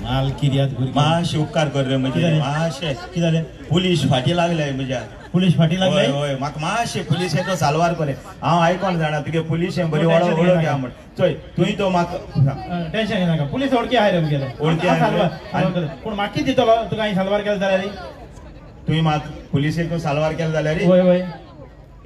माल किर्यात भुरगे मातशे उपकार कर रे म्हजे मातशे कितें जालें पुलीस फाटी लागले म्हज्या पुलीस फाटी लागले हय हय म्हाका मातशे पुलिशेचो साल्वार करे हांव आयकोन जाणा तुगे पुलिशे बरी वळख वळख म्हण चोय तुवें तो म्हाका टेन्शन घेनाका पुलीस वळखी आहाय रे मुगेले वळखी आहाय पूण म्हाका कितें दितलो तुका हांवें साल्वार केलें जाल्यार तुवें म्हाका पुलिशेचो साल्वार केलें जाल्यार हय हय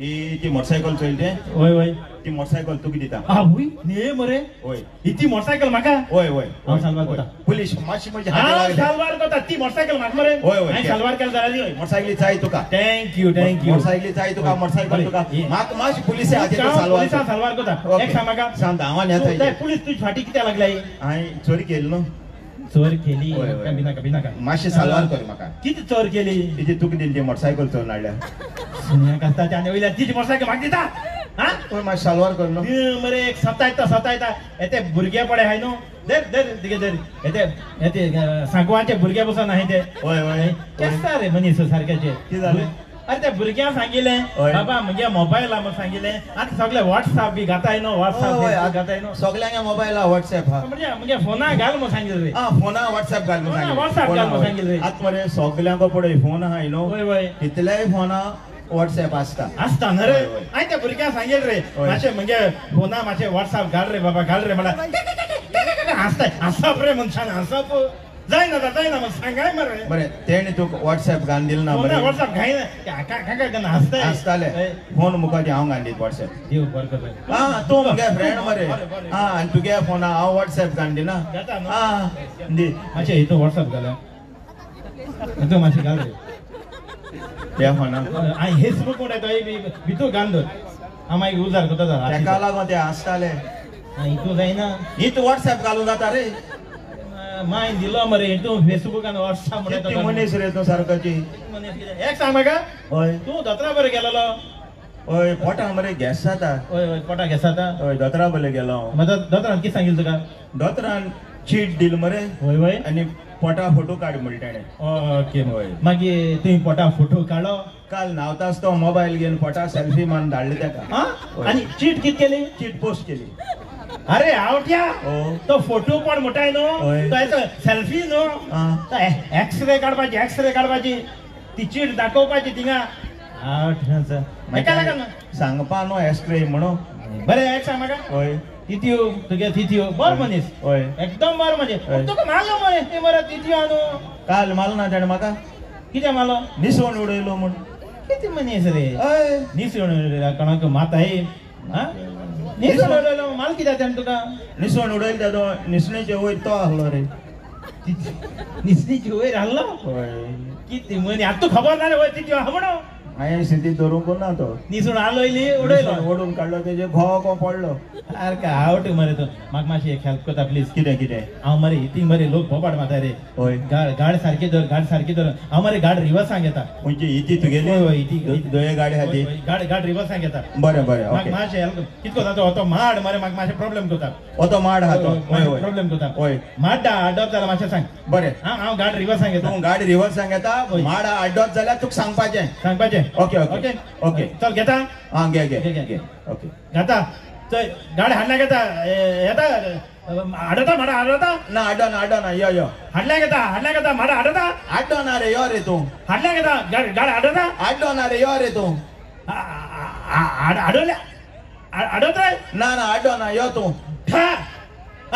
ही ती मोटरसायकल चोयली तें हय हय ती मोटरसायकल तुका दिता आवय न्ही मरे हय ही ती मोटरसायकल म्हाका हय हय हांव साल्वार करता पुलीस मातशी म्हजी हांव साल्वार करता ती मोटरसायकल म्हाका मरे हय हय हांवें साल्वार केलें जाल्यार मोटरसायकली जाय तुका thank you thank you मोटरसायकली जाय तुका मोटरसायकल तुका म्हाका मातशी पुलिसे हातीन साल्वार पुलिसां साल्वार करता एक सांग म्हाका सांग हांव आनी येता पुलीस तुजी फाटी कित्याक लागल्या हांवें चोरी केली न्हू चोर केली बिनाका बिनाका मातशें साल्वार कर म्हाका कितें चोर केली तिची तुका दिली ती मोटरसायकल चोरून हाडल्या सुन्याक आसता आनी वयल्यान तिची मोटरसायकल म्हाका दिता हा तुवें मातशें साल्वार कर न्हू मरे एक सतायता सतायता येते भुरगे पडे हाय न्हू धर धर तिगे धर येते येते सांगवाचे भुरगे बसून आहाय ते हय हय केसता रे मनीस सारक्याचे कितें जालें अरे त्या भुरग्यांक सांगिल्लें बाबा म्हगे मोबायल म्हूण सांगिल्लें आतां सगळे वॉट्सएप बी घाताय न्हू वॉट्सएप घाताय न्हू सगळ्यांक मोबायल वॉट्सएप हा म्हणजे म्हगे फोना घाल म्हूण सांगिल्लें रे हा फोना वॉट्सएप घाल म्हूण सांगिल्लें वॉट्सएप घाल म्हूण सांगिल्लें रे आतां मरे सगळ्यांक पळय फोन आहाय न्हू हय हय तितलेय फोना वॉट्सएप आसता आसता न्हू रे हांवें त्या भुरग्यांक सांगिल्लें रे मातशें म्हगे फोना मातशें वॉट्सएप घाल रे बाबा घाल रे म्हणल्यार हांसताय हांसप रे मनशान हांसप जायना जायना मग सांगाय मरे बरें तेणे तुका वॉट्सएप घालून दिलें ना बरें वॉट्सएप घायना हांसताय हांसताले फोन मुखार हांव घालून दित वॉट्सएप देव बरें कर आं तूं मुगे फ्रेंड मरे आं आनी तुगे फोना हांव वॉट्सएप घालून दिना आं दी मातशें हितू वॉट्सएप घाल हितू मातशें घाल रे त्या फोना हांवें फेसबूक म्हणटा तो भितू घालून दवर हांव मागीर उजार करता तेका लागून ते हांसताले हितू जायना हितू वॉट्सएप घालून जाता रे माय दिलो मरे तूं फेसबुक आनी वॉट्सएप म्हणटा मनीस रे तूं सारकोची एक सांग म्हाका हय तूं दोतोरा बरें गेलेलो हय पोटा मरे गॅस जाता हय हय पोटा गॅस जाता हय दोतोरा बरें गेलो दोतोरान कितें सांगिल्लें तुका दोतोरान चीट दिल मरे हय हय आनी पोटा फोटो काड म्हणलें तेणें ओके हय मागीर तुवें पोटा फोटो काडलो काल न्हांवताच तो मोबायल घेवन पोटा सेल्फी मारून धाडले तेका आं आनी चीट कितें केली चीट पोस्ट केली अरे आवट्या तो फोटो कोण म्हणटाय न्हू तो सेल्फी न्हू तो एक्सरे काडपाची एक्सरे काडपाची ती चीट दाखोवपाची थिंगा आवट्या लागून सांगपा न्हू एक्सरे म्हणून बरें एक सांग म्हाका हय तितियो तुगे तितियो बरो मनीस हय एकदम बरो मनीस तुका मारलो मरे मरे तितियो न्हू काल मारलो ना तेणें म्हाका कितें मारलो निसवण उडयलो म्हूण कितें मनीस रे निसवण उडयलो कोणाक माताय आं निसण उडयलो माल कित्याक तेणें तुका निसण उडयलो तेजो निसणेचे वयर तो आहलो रे निसणीचे वयर आहलो हय कितें मनीस आतां तूं खबर ना रे वयर तितयो आहा म्हणून हांवें सिटी धरूंक ना तो निसण आलोयली उडयलो ओडून काडलो तेजे घो घो पडलो सारको आवट मरे तूं म्हाका मातशी एक हेल्प करता प्लीज कितें कितें हांव मरे हितींग मरे लोक बोबाड मारता रे हय गाड सारकी धर गाड सारकी धर हांव मरे गाड रिवर्सांक येता खंयची हिती तुगेली हय हिती दोये गाडी आहा ती गाड गाड रिवर्सांक येता बरें बरें म्हाका मातशें हेल्प कितको जाता तो माड मरे म्हाका मातशें प्रॉब्लेम करता तो माड आहा तो प्रॉब्लेम करता हय माड्डा आड्डोप जाल्यार मातशें सांग बरें हांव गाड रिवर्सांक येता तूं गाडी रिवर्सांक येता माड आड्डोप जाल्यार तुका सांगपाचें सांगपाचें ओके ओके ओके चल घेता आं घे घे घे ओके घेता चल गाडी हाडल्याक येता येता आडता माडा आडता ना आड्डो ना आड्डो ना यो यो हाडल्याक येता हाडल्याक येता माडा आडता आड्डो ना रे यो रे तूं हाडल्याक येता गाडी आडता आड्डो ना रे यो रे तूं आडवल्या आडवत रे ना ना आड्डो ना यो तूं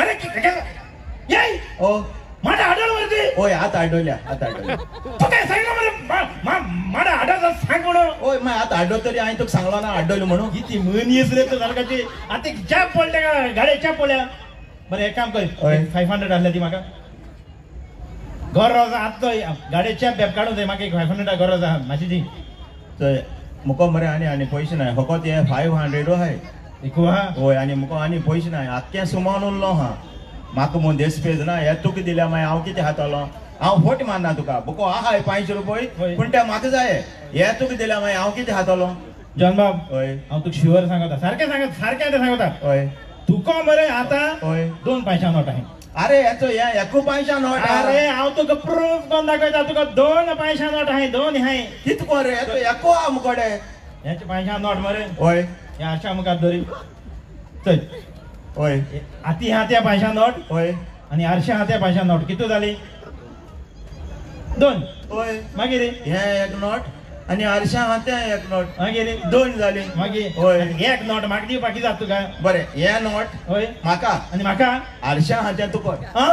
अरे ये ओ माडा आडवलं मरे ती ओय आतां आडवल्या आतां आडवल्या तूं काय सांगला मरे माडा आडवता सांग म्हणून ओय मागीर आतां आड्डो तरी हांवें तुका सांगलो ना आड्डोली म्हणून किती मनीस रे तूं सारकाची आतां चॅप पडले का गाडये चॅप पडल्या बरें एक काम कर 500 आसल्या ती म्हाका गरज आतां गाडये चॅप बेप काडून जाय म्हाका एक 500 गरज आहा मातशी दी चोय मुको मरे आनी आनी पयशे नाय फकत हे 500 आहाय एकू आहा हय आनी मुको आनी पयशे नाय आख्खें सुमान उरलो आहा म्हाका म्हूण देसपेज ना हे तुका दिल्या मागीर हांव कितें खातलो हांव फोट मारना तुका बुको आहाय 500 रुपये पूण ते म्हाका जाय हे तुका दिल्या मागीर हांव कितें खातलो जॉन बाब हय हांव तुका शुअर सांगता सारकें सांगता सारकें आतां सांगता हय तुका मरे आतां हय 2 पयशां नोट आहाय अरे हेचो हे एकू पयशां नोट अरे हांव तुका प्रूफ करून दाखयता तुका 2 पयशां नोट आहाय 2 आहाय कितको रे हेचो एको आहा मुकोडे हेचे पयशां नोट मरे हय हे आरशा मुखार दवरी चल हय आती आहा त्या पयशां नोट हय आनी आरशे आहा ते 500 नोट कितू जाली 2 हय मागीर हे एक नोट आनी आरशा आहा ते एक नोट मागीर 2 जाली मागीर हय एक नोट म्हाका दिवपाक कितें जाता तुका बरें हे नोट हय म्हाका आनी म्हाका आरशा आहा ते तुका आं